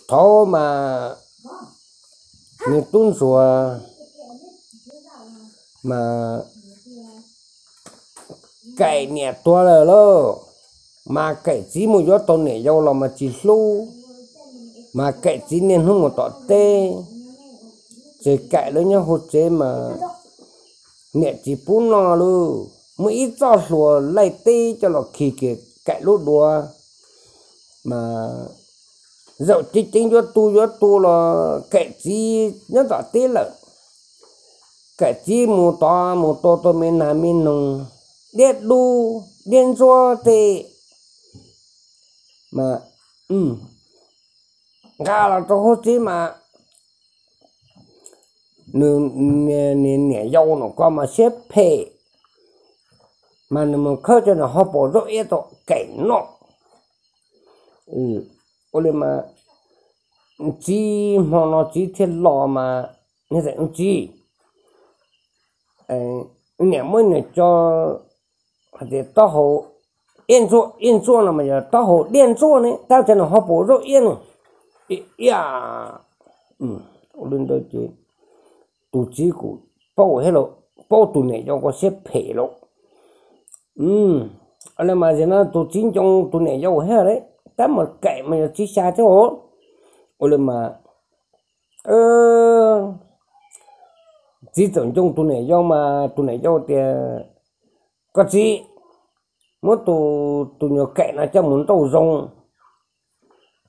Thaum mas nws tub ntsuag mas Kaim niam tuag lawm lauj, mas Kaim txiv mus yuav tau niam yau los mas tsis hlub, mas Kaim txiv niaj hnub mus tom teb, ces Kaim lawv nyob hauv tsev mas niam tsis pub noj lauj, muaj ib txoj hlua laij teb coj los khi kiag Kaim lub duav, mas zaum ceev ceev yuav tu yuav tu los Kaim txiv nyob tom teb lawm. Kaim txiv mus tod mus tua tau me nas me noog, diab dub diab ntsuab tej mas nqa los rau hauv tsev mas nws niam yau no ko mas siab phem, mas nws mus khawb cov niag hauv paus zaub iab rau Kaim noj. Ua li mas txiv hmo no txiv thiaj los mas, txiv, niam muab niam tso hais tias taub hau iab ntsuab, iab ntsuab no mas yog taub hau diab ntsuab ne, tab sis no hauv paus zaub iab no. Ua li ntawd ces tus txiv kuj paub thiab los paub tus niam yau ko siab phem lauj. Ua li mas zaum no tus txiv ncoo tus niam yau thiab lauj, tab mas Kaim mas yog txiv xya thiab os. Ua li mas txiv txawm ncoo tus niam yau mas tus niam yau tias, koj txiv, muab tus, tus nyuag Kaim no coj mus nrauj zoo,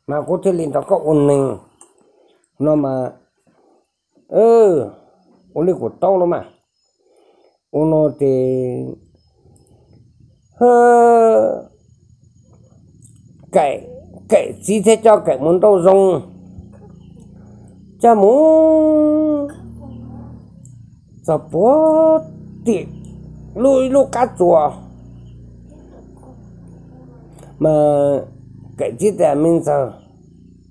mas kuv thiaj li nrog koj ua neeg no mas. Ua li kuj tau los mas. Ua no ces Kaim, Kaim txiv thiaj coj Kaim mus nrauj zoo, coj mus txog puag tim lub, ib lub qab tsuas mas Kaim txiv tias, me ntxawg,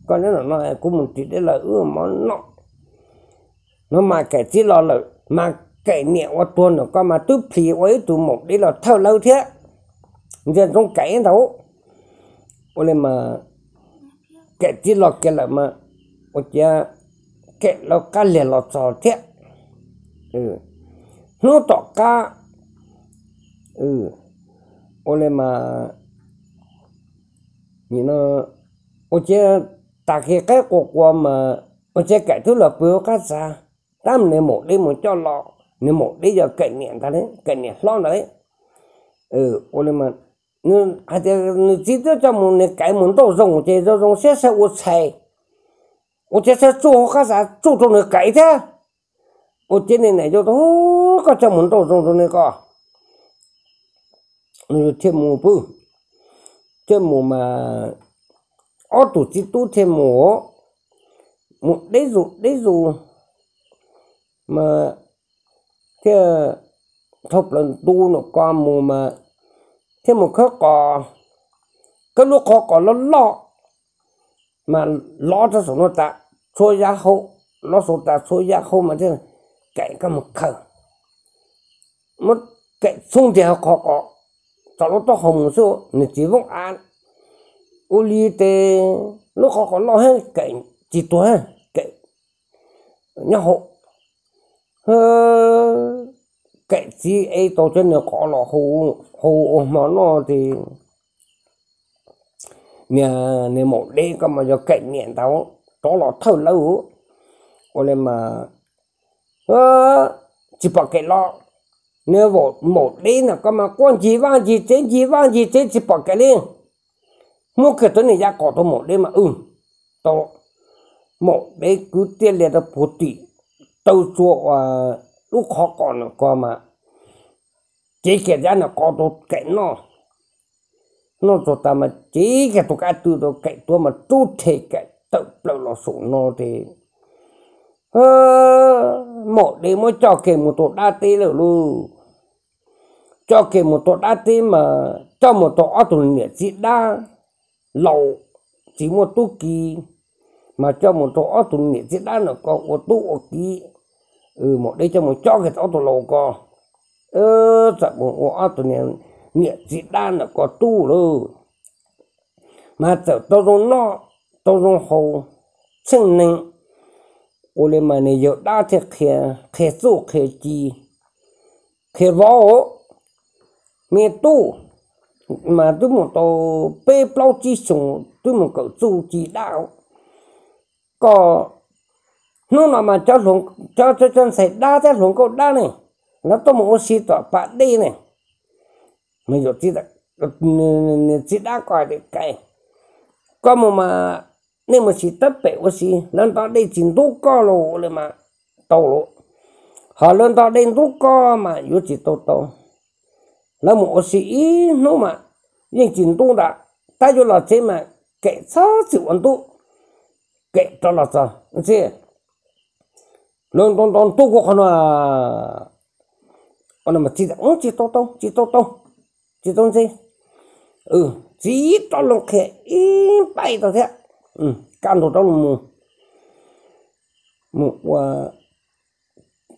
koj nyob no, kuv mus ris dej los wb mov noj. No mas Kaim txiv los lawm mas Kaim niam uas tuag no ko mas twb plhis ua ib tug maum dev los thawj lawv thiab, ntsia ntsoov Kaim ntag. Ua li mas Kaim txiv los kiag lawm mas ua ciav Kaim lawv qab liag los txog thiab. Hnub tom qab ua li mas ua ciav tag kis qaib qua qua mas ua ciav Kaim twb los pw hauv qab txag, tab mas nws maum dev mus coj los, nws maum dev yog Kaim niam ntag, Kaim niam hlob ntag. Ua li mas nws hais tias nws txiv twb coj mus, nws Kaim mus nrauj zoo ces zoo zoo siab saib ua tshais, ua ciav saib tsuj hauv qab txag tsuj rau nws Kaim thiab. Ua ciav niam yau tias, koj coj mus nrauj zoo rau nws ko. Nws thiaj mus pw, thiaj mus mas ob tug txiv tub thiaj mus, mus deb zus deb zus mas thiaj dhau plaws ntu no ko mus mas thiaj mus khawb qos, khawb lub qhov qos loj loj mas lov rau saum no tas txhua yam hauv, lov saum tas txhua yam hauv mas thiaj Kaim koj mus khaws, muab Kaim txhoov ntiag hauv qhov qos, txog lub taub hau mus xwb nws tsis voob av. Ua li ces lub qhov qos loj thiab Kaim tsis tuag, Kaim nyob hauv. Kaim txiv ev tau cov niag qos los hau ua hmo noj ces niag, niag maum dev ko mas yog Kaim niam ntag, rov los thawj lawv. Ua li mas tsis pom Kaim los, niag maum dev no ko mas quaj ncig vaj ncig tsev ncig vaj ncig tsev tsis pom Kaim li. Muab kiag tau niag yav qos rau maum dev mas, tau, maum dev kwv tiaj lias rau puag tim taw tsua uas lub qhov qos no ko mas cev kiag yav no qos rau Kaim noj. Noj txog tas mas cev kiag tus kab tw rau Kaim tuav mas rub rhe Kaim tawm plaws los saum no ces maum dev muab coj kiag mus rau dab teb lawm lauj. Coj kiag mus rau dab teb mas coj mus rau ob tug niam txiv dab laus tsis muaj tub ki, mas coj mus rau ob tug niam txiv dab no ko ua tub ua ki. Maum dev coj mus cob kiag tau ob tug laus ko, txawm mus ua ob tug niam txiv dab no ko tub lauj. Mas txawm tau zoo noj tau zoo haus, tsheej neeg. Ua li mas nws yawg dab thiaj qhia txuj qhia ci, qhia vauv, me tub, mas twb mus tau peb plaub tsib xyoos twb mus kawm txuj ci dab. Koj, hnub no mas cov, cov ntxhais dab thiab hluas nkauj dab ne, lawv tuaj mus ua si tom pas dej ne. Nws txiv dab ko tias, Koj mus mas nej mus sim tab pem ua si, lawv nto dej tsis ntub koj los ua li mas tau lawm, ho lawv nto dej ntub koj mas yuav tsis tau tau. Lawv mus ua si ib hnub mas yeej tsis ntub ntag, tab yuav los tsev mas kem txhob txwm ua ntub, kem rov los txog txiv, lawv nto nto ntub kuv qhov no. Txiv tias, Tsis tau tau, tsis tau tau, tsis tau ntse. Txiv rov los qhia ib npaib tau thiab, kaj ntug rov los mus, mus ua,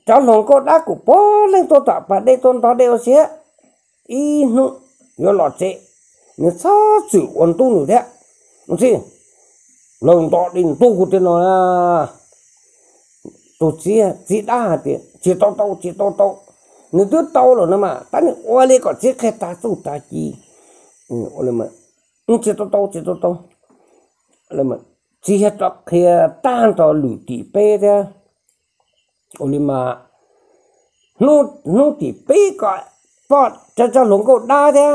cov hluas nkauj dab kuj puav leej tuaj tom pas dej tuaj nto dej ua si, ib hnub yuav los tsev, nws txhob txwm ua ntub nws thiab. Txiv, lawv nto dej ntub kuv tiag no. Tus txiv, txiv dab hais tias, Tsis tau tau, tsis tau tau, nws twb tau lawm no mas, tab nws ua li kom txiv qhia tag txuj tag ci. Tsis tau tau, tsis tau tau. Txiv yog rov qhia tag nrho lwm tim peb thiab. Ua li mas hnub tim peb ko, poj, cov, cov hluas nkauj dab thiab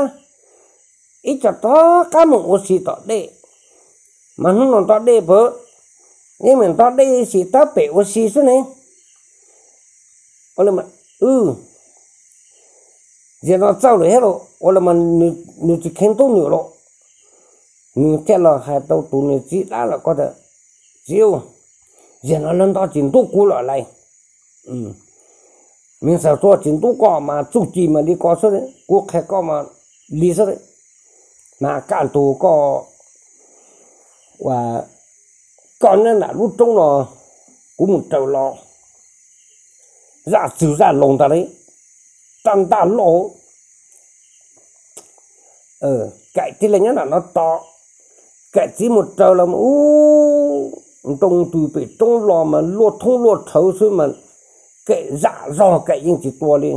ib co rov qab mus ua si tom dej, mas hnub no nto dej pab, yeej meem nto dej sim tab pem ua si xwb ne. Tiam no txawj lawm thiab los ua li mas nws tsis kheev ntub nws lawm. Nws thiaj los hais rau tus nws txiv dab los ko tias, Txiv, yog no lawv nto tsis ntub kuv lawm lauj. Me ntxhais, txhob tsis ntub koj mas txuj ci mas li ko xwb, kuv qhia koj mas li xwb. Mas kaj ntug koj, koj nyob nram lub roob no, kuv mus raws los, zaj txwg zaj laus ntag li, raj ntaj loj, Kaim thiaj li nyob nram no tos. Kaim txiv mus raws los, ub, nroo ntws pem roob los mas luaj thoob luaj rhawv xwb mas, Kaim zam zog Kaim yeej tsis tua li.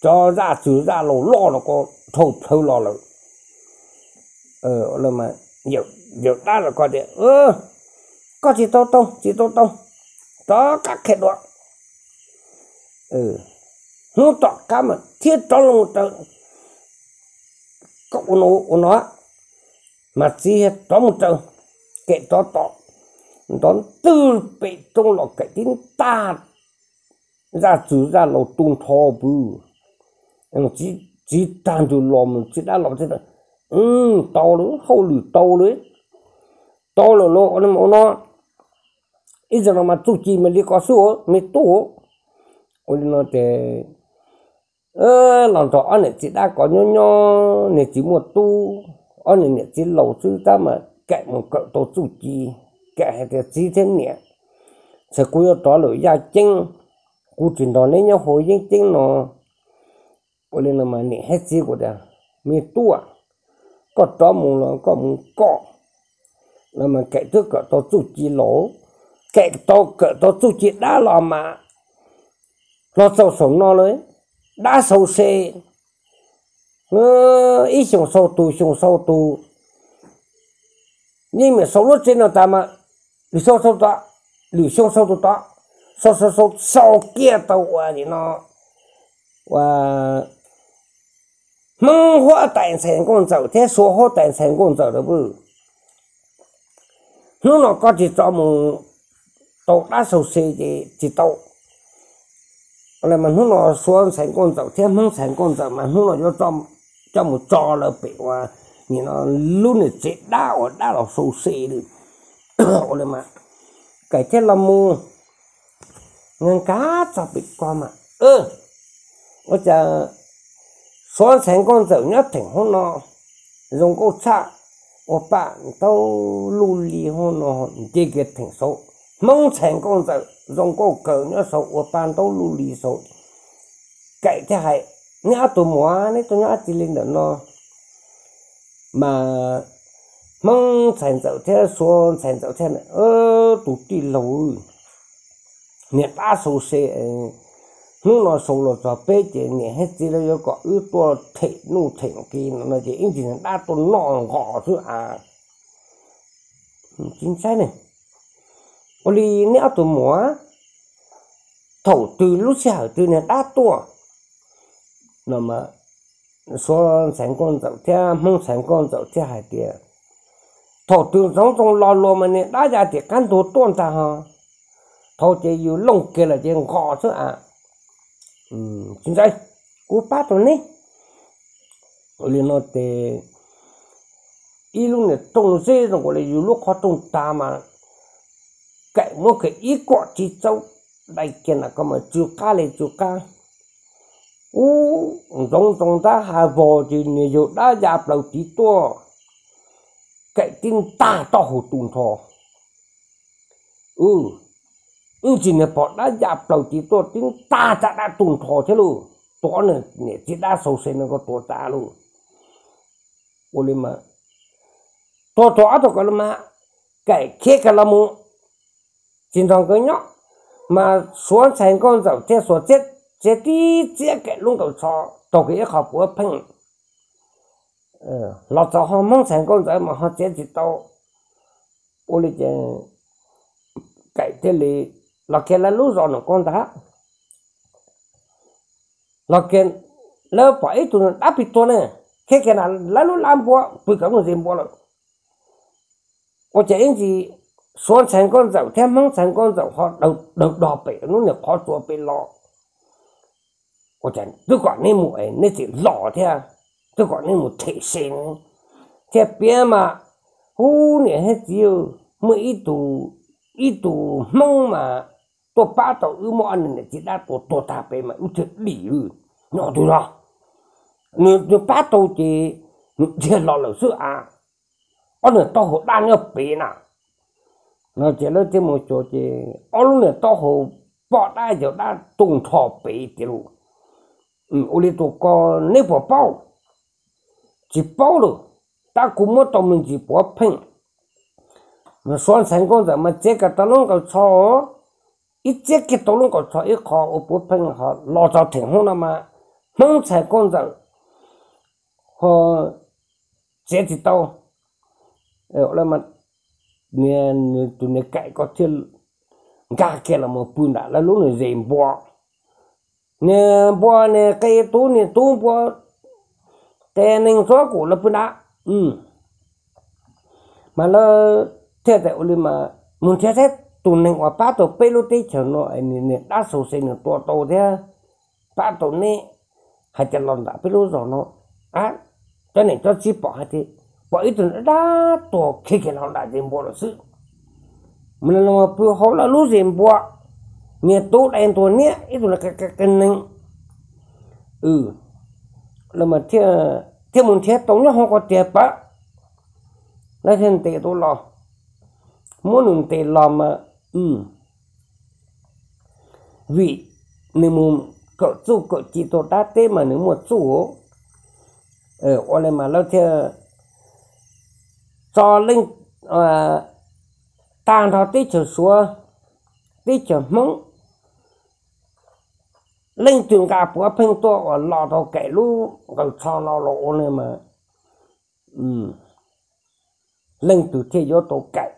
Cov zaj txwg zaj laus loj los ko dhau plhawv los lawm. Yawm dab los ko tias, Koj tsis tau tau, tsis tau tau, rov qab qhia dua. Hnub tom qab mas thiaj rov los raws. Koj ua no, ua no, mas txiv rov mus raws, Kaim rov tom, nrov ntws pem roob los Kaim tib ntaj zaj txwg zaj laus tu nrho pw. Txiv tag nrho los mus txiv dab los tias, Tau lawm, hauj lwm tau lawm, tau lawm los ua no, ib zaug no mas txuj ci mas li ko xwb me tub. Ua li no ces los nrog ob niam txiv dab ko nyob nyob, niag txiv muaj tub, ob niag niam txiv laus xwb tab mas Kaim mus kawm tau txuj ci, Kaim hais tias, Txiv thiab niam, txawm kuv yuav rov lawm yaj ceeb, kuv tsis nrog neb nyob hauv yeeb ceeb no. Ua li no mas niam thiab txiv kuj tias, Me tub, koj rov mus los koj mus koj. Los mas Kaim twb kawm tau txuj ci laus, Kaim tau kawm tau txuj ci dab los mas los txaus saum no lawm, dab sau se, ib xyoos sau tus, xyoo sau tus. Yeej meem sau lub tsev no tas mas lwm xyoo sau tus tod, lwm xyoo sau tus tod, sau sau sau sau kiag tau ua nim no ua Hmoob huab tais ntxhais nkauj ntxawm thiab Suav huab tais ntxhais nkauj ntxawm lawm. Hnub no koj tsis tso mus tau dab sau se ces tsis tau. Mas hnub no Suav ntxhais nkauj ntxawm thiab Hmoob ntxhais nkauj ntxawm mas hnub no yuav coj mus tso lawm pem ua nim no lub niag tsev dab uas dab los sau se lawm. Ua li mas Kaim thiaj los mus nkag txog pem ko mas, ua cas Suav ntxhais nkauj ntxawm nyob theem hauv no zoo nkauj tshaj, ua paj ntaub luj li hauv no, nce kiag theem saud, Hmoob ntxhais nkauj ntxawm zoo nkauj kawg nyob saud ua paj ntaub luj li saud. Kaim thiaj hais, Neb ob tug muam, neb tuaj nyob dab tsi li ntawm no? Mas Hmoob ntxhais ntxawm thiab Suav ntxhais ntxawm thiab tus tij laug, niag dab sau se, hnub no sau los txog peb ces niam thiab txiv lawv yuav kom wb tuaj them nuj them nqi no ces ib ntsis niag dab tuaj noj nqos xwb a. Tsis ntshai ne, ua li neb ob tug muam, thaum twg lub sij hawm twg niag dab tuaj no, Suav ntxhais nkauj ntxawm thiab Hmoob ntxhais nkauj ntxawm thiaj hais tias, thaum twg ntxoov ntxoo lo lus mas niag dab ya tim qab ntug tuaj ntag ho. Thaum ces yus looj kiag lawm ces nqos xwb a. Tsis ntshai, kuv pab tau neb. Ua li no ces ib lub niag rooj zeb zoo li yus lub qhov rooj tag mas Kaim muab kiag ib kuam txiv txaub dai kiag na ko mas tsw qab li tsw qab. Ub, ntxoov ntxoo ntab ha vog ces niag yawg dab ya plaws tid tuaj, Kaim tib ntag taub hau tu nrho. Ub, ib ntsis niag pog dab ya plaws tid tuaj tib ntag rab dab tu nrho thiab lauj. Tus ob niag niam txiv dab sau se no ko tuag tas lauj. Ua li mas tuag tag ob tug ko los mas Kaim khiav kiag los mus, tsis nrog nkawd nyob, mas Suav ntxhais nkauj ntxawm thiab Suav txiav tib txiav Kaim lub nkaus tsho, taug kiag ib qho puav pheej los txog ho Hmoob ntxhais nkauj ntxawm mas ho txiav tsis tau. Ua li ces Kaim thiaj li los kiag lawv lub zos no ko ntag. Los kiag lawv pom ib tug dab plig tuag ne, khiav kiag na lawv lub lab npua pw kom lub zes npua lawm. Ua cas ib ntsis Suav ntxhais nkauj ntxawm thiab Hmoob ntxhais nkauj ntxawm ho daws dog pem lub niag qhov tsua pem los. Ua cas twb kom neb mus es neb tseem los thiab, twb kom neb mus them se ne. Thiaj piav mas, ub niam thiab txiv, muaj ib tug, ib tug Hmoob mas tuaj pab tau wb muab ob niag niam txiv dab tua tuag tag pem mas wb thiaj dim nyob twg no. Nws pab tau ces nws dhia los lawm xwb a. Ob niag taub hau dab nyob pem na. No ces lawv thiaj mus xyuas ces ob lub niag taub hau poj dab yawg dab tu nrho pem tiag lauj. Ua li tus ko neb puas paub? Tsis paub lauj, tab kuv muab tau me ntsis puav pheej. Suav ntxhais nkauj ntxawm mas txiav kiag tau lub nkaus tsho, ib txiav kiag tau lub nkaus tsho ib qho ua puav pheej ho los txog theem hoob no mas Hmoob ntxhais nkauj ntxawm ho txiav tsis tau. Tus niag Kaim ko thiaj nkag kiag los mus pw nram lawv lub niag zes npua. Niag npua niag qe tub niag tub npua qe neeg txob kum lawv pw nrad. Mas lawv thiaj tias ua li mas mus nrhiav saib tus neeg uas pab tau peb lub teb chaws no, niag dab sau se nws tua tau thiab pab tau neb, hais tias los nram peb lub zos no. Cov niam cov txiv pom hais tias pom ib tug dab tuag khiav kiag los nram zes npua lawm xwb. Mus pw hauv lawv lub zes npua, niag tub dai ntuag niab ib tug qe neeg. Lawv thiaj mus nrhiav tau nyob hauv ko tiag pab. Lawv thiaj ntes tau los, muab nws ntes los mas vim nws mus kawm txuj kawm ci tau dab teb mas nws muaj txuj. Ua li mas lawv thiaj tso leej tag nrho teb chaws Suav, teb chaws Hmoob, leej twg nqa puav pheej tuaj uas los tau Kaim lub nkaus tsho no los ua li mas leej twg thiaj yuav tau Kaim.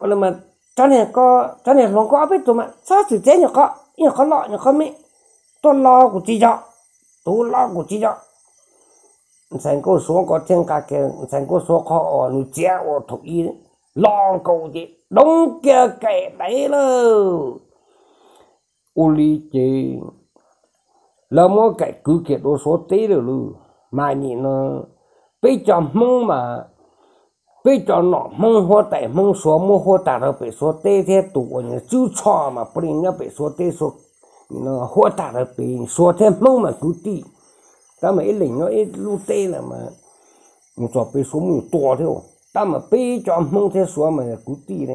Ua li mas cov niag hluas nkauj ob peb tug mas txhob txwm txiav nyuag qhov, nyuag qhov loj nyuag qhov me, tuaj los kuv tsis yog, tus los kuv tsis yog. Ntxhais nkauj Suav ko thiaj nqa kiag ntxhais nkauj Suav qhov uas nws txiav ua thaum ub los nkaus ces doov kiag Kaim daiv lawm. Ua li ces lawv muab Kaim kwv kiag dua Suav teb lawm lauj. Mas nim no peb cov Hmoob mas, peb cov nom Hmoob huab tais Hmoob Suav muab huab tag rau pem Suav teb thiab tus uas nws tswb tsho mas puav leej nyob pem Suav teb, huab tag rau pem Suav thiab Hmoob mas kwv tij. Tab mas ib leeg nyob ib lub teb lawm mas mus txog pem Suav muaj tua thiab, tab mas peb cov Hmoob thiab Suav mas kwv tij.